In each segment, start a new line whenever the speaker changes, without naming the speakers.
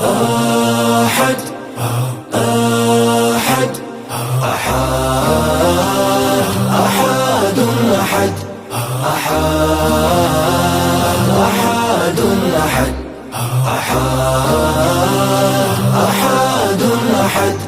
أحد أحد أحد أحد أحد أحد أحد أحد أحد أحد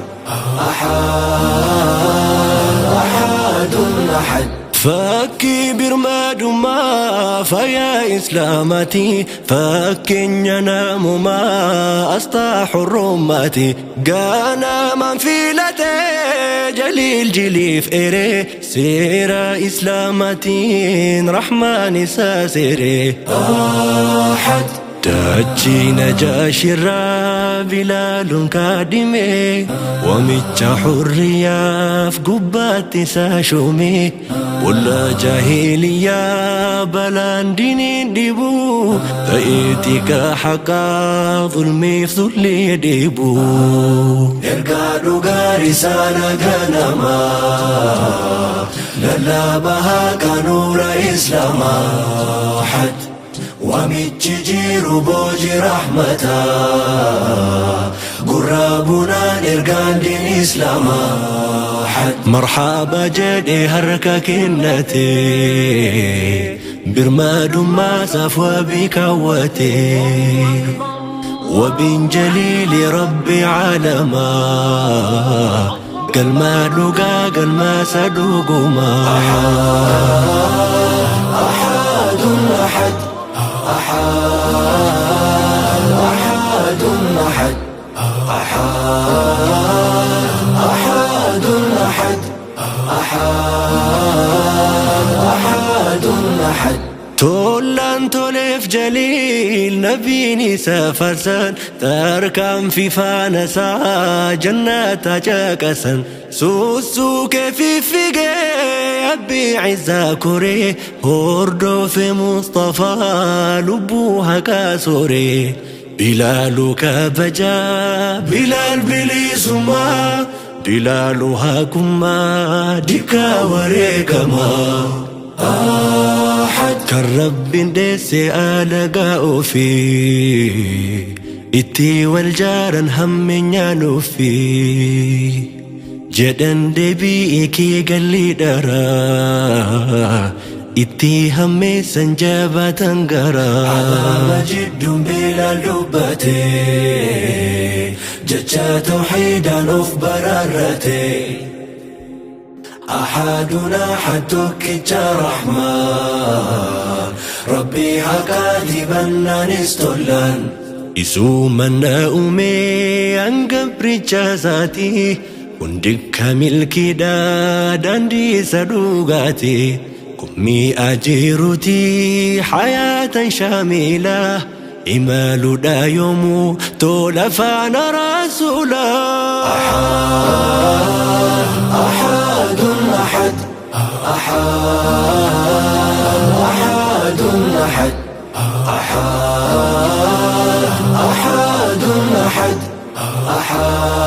أحد أحد
Fakkii birmadummaa fayyaa islaamaati, fakkeenya namumaa asxaa hurrummaati. Ganamaan filatee jaliil jiliif eree, seera islaamaatiin rahmaan isaa seeree.
أحد
Dachii najaashirraa Bilaaluun kaadhime, wamicha hurriyaaf gubbaatti isaa shuume. Bolla jaahiliyaa balaan diniin dhibu, ta'eetika haqaa zulmiif zullee dhibu.
Ergaa dhugaa risaala ganamaa, lallaba haqa nuura islaamaa. أحد wamichi jiru booji rahmataa, gurraa bunaan ergaan diin islaamaa. أحد
Marhaaba jedhe harka kennate, birmadummaa saaf wabii kaawwate. Wabiin jaliili rabbi caalamaa, galmaa dhugaa galmaa isa dhugumaa.
أحد أحد أحد أحد أحد أحد أحد أحد أحد أحد
Tollaan toleef jaliil nabiin isa farsan, tarkaanfii faana isaa jannata caqasan. Sussuukee fiffigee abbii cizzaa koree, hordofe Mustafaa lubbuu haqaa sooree. Bilaalu kabajaa, Bilaal bilisummaa, Bilaalu hakummaa dikkaa wareegamaa.
أحد
Kan rabbiin deesse alagaa ofii, itti wal jaaran hammeenyaan ofii jedhan, deebii kee galli dharaa itti hammeessan jabaatan garaa.
Alaama jidduun Bilaal dubbate, jecha tawxiidaan of baraarrate. أحدنا أحد tokkicha rahmaan, rabbii haqaati bannaanis tollaan.
Isuma na uumee hanga biricha isaati, hundi milkiidha daandii isa dhugaati. Kun mi'a jiruuti hayaatan shaamila, imaluudha yoomuu tola faana rasuula.
أحد أحد أحد أحد أحد أحد أحد أحد